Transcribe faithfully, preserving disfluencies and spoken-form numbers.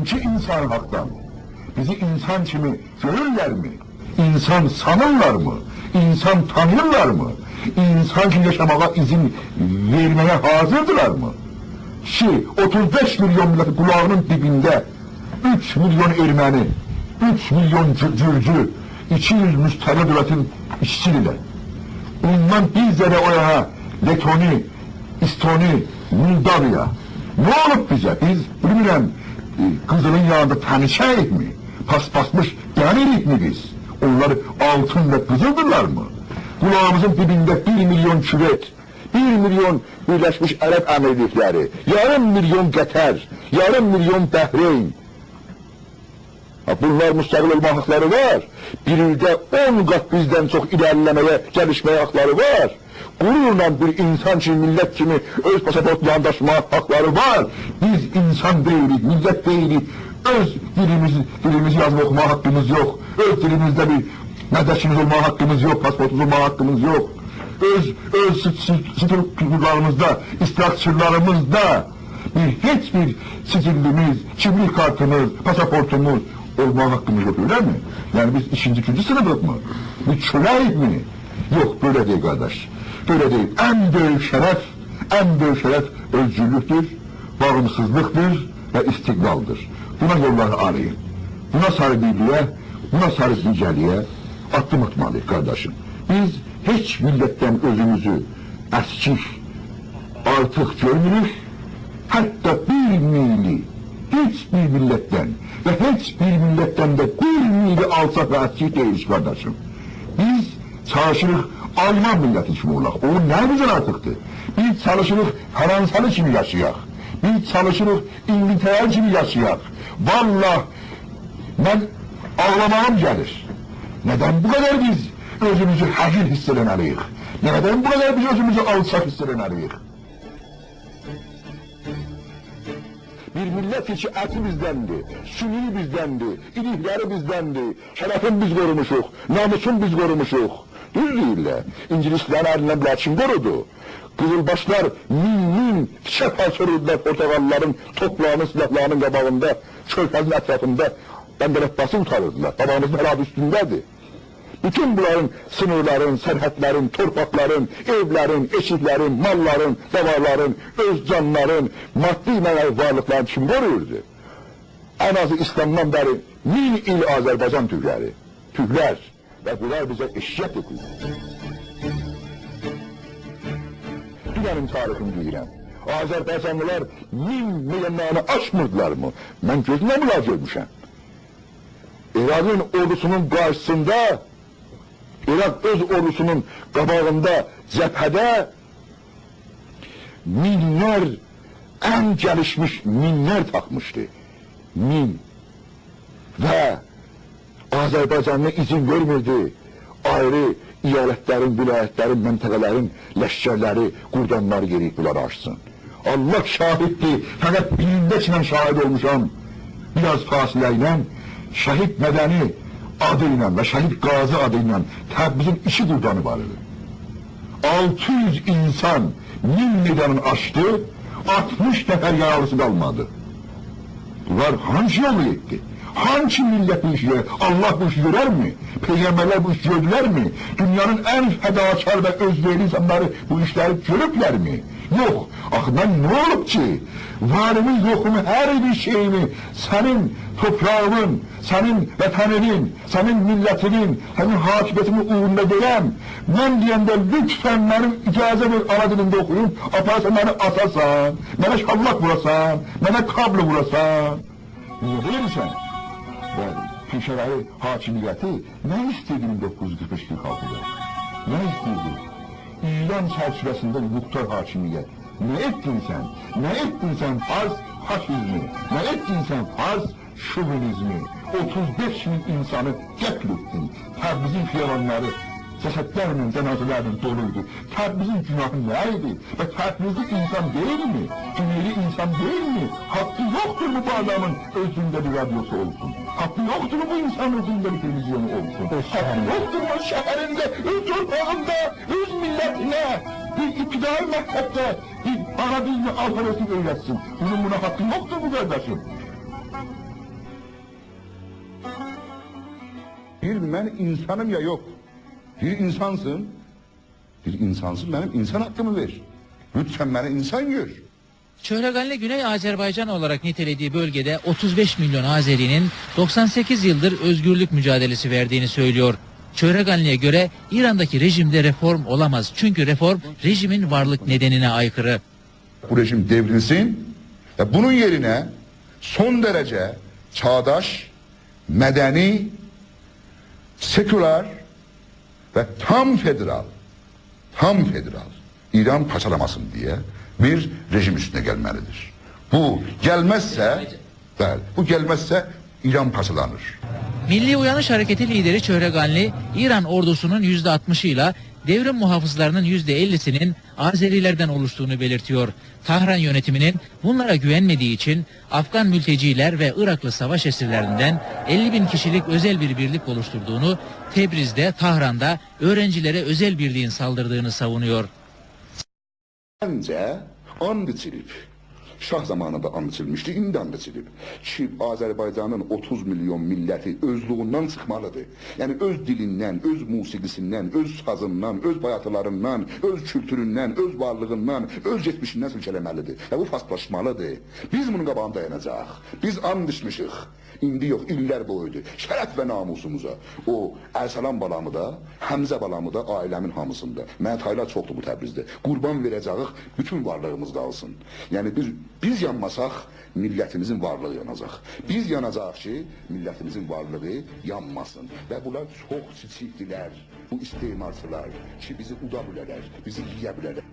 کی، انسان حاقدان. بیزی انسان کیمی گؤرورلرمی؟ انسان سانیرلارمی؟ انسان تانیییرلارمی؟ انسان کیمی یاشاماغا اذن وئرمه‌یه حاضیردیلارمی؟ کی، اوتوز بئش میلیون میللتی قولاغینین دیبینده اوچ میلیون ارمنی، اوچ میلیون گو-، گورجو، ایکی یوز مستقل دؤولتین ایشچی‌دیرلر. بوندان بیر ذره او یانا، لتونی، استونی، مولداویا. نه اولوب بیزه؟ بیز، بیلمیرم، ائ، قیزیلین یانیندا تنیشه‌ییکمی؟ پاسپاسمیش دنیریکمی بیز؟ اونلار آلتین و قیزیلدیرلارمی؟ قولاغیمیزین دیبینده بیر میلیون کووئت، بیر میلیون بیرلشمیش عرب امیرلیکلری، یاریم میلیون قطر، یاریم میلیون بحرین. ها، بونلار مستقل اولما حاقلاری وار. بیر ایلده اون قات بیزدن چوخ ایره‌لیله‌مه‌یه، گلیشمه‌یه حاقلاری وار. غرورلا بیر انسان کیمی، میللت کیمی اؤز پاساپورتلارینی داشیماغا حاقلاری وار. بیز انسان دئییلیک، میللت دئییلیک. اؤز دیلیمیز، دیلیمیزی یازیب اوخوماغا حاققیمیز یوخ. اؤز دیلیمیزده بیر مدرکیمیز اولماغا حاققیمیز یوخ، پاسپورتوموز اولماغا حاققیمیز یوخ. اؤز، اؤز ست-، ست-، ستوکولاریمیزدا، استراکچورلاریمیزدا بیر، هئچ بیر سجلیمیز، کیملیک کارتیمیز، پاساپورتوموز اولماغا حاققیمیز یوخ، ائله‌می؟ یعنی بیز ایکینجی، اوچونجو صینیفیقمی؟ بیز کؤله‌ییکمی؟ یوخ، بئله دئییل، قارداش. بئله دئییل. ان بؤیوک شرف، ان بؤیوک شرف اؤزگورلوکدور، باغیمسیزلیقدیر و استقلالدیر. بونا یوللاری آرایین. بونا ساری بیرلیگه، بونا ساری بیرلیگه آددیم آتمالی‌ییق، قارداشیم. بیز هئچ میللتدن اؤزوموزو اسکیک، آرتیق گؤرموروک. حتی بیر میلی هئچ بیر میللتدن و هئچ بیر میللتدن ده بیر میلی آلچاق و اسکیک دئییلیک، قارداشیم. بیز چالیشیریق آلمان میللتی کیمی اولاق. او نه بیزدن آرتیقدیر؟ بیز چالیشیریق فرانسالی کیمی یاشایاق. بیز چالیشیریق اینگیلتره‌لی کیمی یاشایاق. والله، من آغلاماغیم گلیر. ندن بو قدر بیز اؤزوموزو حقیر حیس ائله‌مه‌لی‌ییک؟ ندن بو قدر بیز اؤزوموزو آلچاق حیس ائله‌مه‌لی‌ییک؟ بیر میللت کی، اتی بیزدندیر، سومویو بیزدندیر، ایلیکلری بیزدندیر، شرفین بیز قوروموشوق، ناموسون بیز قوروموشوق. دوز دئییرلر. اینگیلیسلرین الیندن بونلاری کیم قورودو؟ قیزیلباشلار مین مین تیکه پارچا ووروردولار پورتوغاللیلارین توپلارینین، سلاحلارینین قاباغیندا، کؤرفزین اطرافیندا بندر عباسی قورتاریردیلار. بابامیزین هله آدی اوستونده‌دیر. بوتون بونلارین سینیرلارین، سرحدلرین، تورپاقلارین، ائولرین، ائشیکلرین، ماللارین، داوارلارین، اؤز جانلارین، مادی معنوی وارلیقلارین کیم قورویوردو؟ ان آزی ایسلامدان بری مین ایل آذربایجان تورکلری، تورکلر و بونلار بیزه اشیت ائدیردی. دوننین تاریخینی دئییرم. آذربایجانلیلار مین میدانلارینی آچمیردیلارمی؟ من گؤزومله بونلاری گؤرموشم. عراقین اوردوسونون قارشیسیندا، عراق اؤز اوردوسونون قاباغیندا، جبهه‌ده مینلر، ان گلیشمیش مینلر تاپمیشدی. مین. و آذربایجانلی اذن وئرمیردی آیری ایالتلرین، ولایتلرین، منطقه‌لرین لشکرلری، قوردانلاری گلیب بونلاری آچسین. الله شاهددیر، فقط بیرینده کی من شاهد اولموشام، بیر آز فاصله ایله، شهید مدنی آدی ایله و شهید قاضی آدی ایله تبریزین ایکی قوردانی وار ایدی. آلتی یوز اینسان مین میدانین آچدی، آلتمیش نفر یارالیسی قالمادی. بونلار هانسی یولو گئتدی؟ هانسی میللت بو ایشی گؤرر؟ الله بو ایشی گؤررمی؟ پیغمبرلر بو ایشی گؤردولرمی؟ دونیانین ان فداکار و اؤزوئرلی اینسانلاری بو ایشلری گؤروبلرمی؟ یوخ. آخی من نه اولوب کی، واریمی، یوخومو، هر بیر شئییمی سنین توپراغینین، سنین وطنینین، سنین میللتینین، سنین حاکمیتینین اوغروندا وئرم؟ من دئینده لطفاً منیم اجازه وئر، آنا دیلینده اوخویوم، آپاراسان منی آساسان، منه شاللاق ووراسان، منه کابل ووراسان. نییه بئله ائدیرسن؟ و پیشه‌وری حاکمیتی نه ایسته‌ییردی مین دوققوز یوز قیرخ بئش قیرخ آلتیدا؟ نه ایسته‌ییردی؟ ایران چرچیوه‌سینده مختار حاکمیت. نه ائتدین سن؟ نه ائتدین سن فارس فاشیزمی؟ نه ائتدین سن فارس شووینیزمی؟ اوتوز بئش مین اینسانی قتل ائتدین. تبریزین خیابانلاری جسدلرله، جنازه‌لرله دولویدو. تبریزین گناهی نه ایدی؟ و تبریزلی اینسان دئییلمی؟ گونئیلی اینسان دئییلمی؟ حاققی یوخدورمو بو آدامین اؤزونده بیر رادیوسو اولسون؟ حاققی یوخدورمو بو اینسانین اؤزونده بیر تلویزیونو اولسون؟ حاققی یوخدورمو اؤز شهرینده، اؤز تورپاغیندا، اؤز میللتینه بیر ابتدایی مکتبده بیر آنا دیلینی، آلفابئسینی اؤیرتسین؟ بونون بونا حاققی یوخدور بو قارداشیم. دئییر، «من اینسانیم یا یوخ؟» دئییر، «اینسانسین؟» دئییر، «اینسانسین، منیم اینسان حاققیمی وئر. لطفاً منی اینسان گؤر.» Çöhreganli Güney Azerbaycan olarak nitelediği bölgede otuz beş milyon Azeri'nin doksan sekiz yıldır özgürlük mücadelesi verdiğini söylüyor. Çöhreganli'ye göre İran'daki rejimde reform olamaz. Çünkü reform rejimin varlık nedenine aykırı. بو رژیم دئورولسین و بونون یئرینه سون درجه چاغداش، مدنی، سکولار و تام فدرال، تام فدرال ایران پارچالاماسین دئیه بیر رژیم اوستونه گلمه‌لیدیر. بو گلمزسه، بلی، بو گلمزسه ایران پارچالانیر. Milli Uyanış Hareketi lideri Çöhreganli, İran ordusunun yüzde altmışıyla devrim muhafızlarının yüzde ellisinin Azerilerden oluştuğunu belirtiyor. Tahran yönetiminin bunlara güvenmediği için Afgan mülteciler ve Iraklı savaş esirlerinden elli bin kişilik özel bir birlik oluşturduğunu, Tebriz'de, Tahran'da öğrencilere özel birliğin saldırdığını savunuyor. منجه، آند ایچیلیب. شاه زامانیندا آند ایچیلمیشدی، ایندی آند ایچیلیب. کی، آذربایجانین اوتوز میلیون میللتی اؤزلویوندن چیخمالیدیر. یعنی، اؤز دیلیندن، اؤز موسیقی‌سیندن، اؤز سازیندان، اؤز بایاتیلاریندان، اؤز کولتوروندن، اؤز وارلیغیندان، اؤز کئچمیشیندن سیلکه‌له‌مه‌لیدیر. و بو فارسلاشمالیدیر. بیز بونون قاباغیندا دایاناجاغیق. بیز آند ایچمیشیک. ایندی یوخ، ایللر بویودور. شرف و ناموسوموزا. او ارسلان بالامی دا، حمزه بالامی دا، عائله‌مین هامیسینی دا. منه تایلار چوخدور بو تبریزده. قوربان وئره‌جه‌ییک، بوتون وارلیغیمیز قالسین. یعنی بیز، بیز یانماساق، میللتیمیزین وارلیغی یاناجاق. بیز یاناجاغیق کی، میللتیمیزین وارلیغی یانماسین. و بونلار چوخ کیچیکدیلر، بو استعمارچیلار کی، بیزی اودا بیلرلر، بیزی یئیه بیلرلر.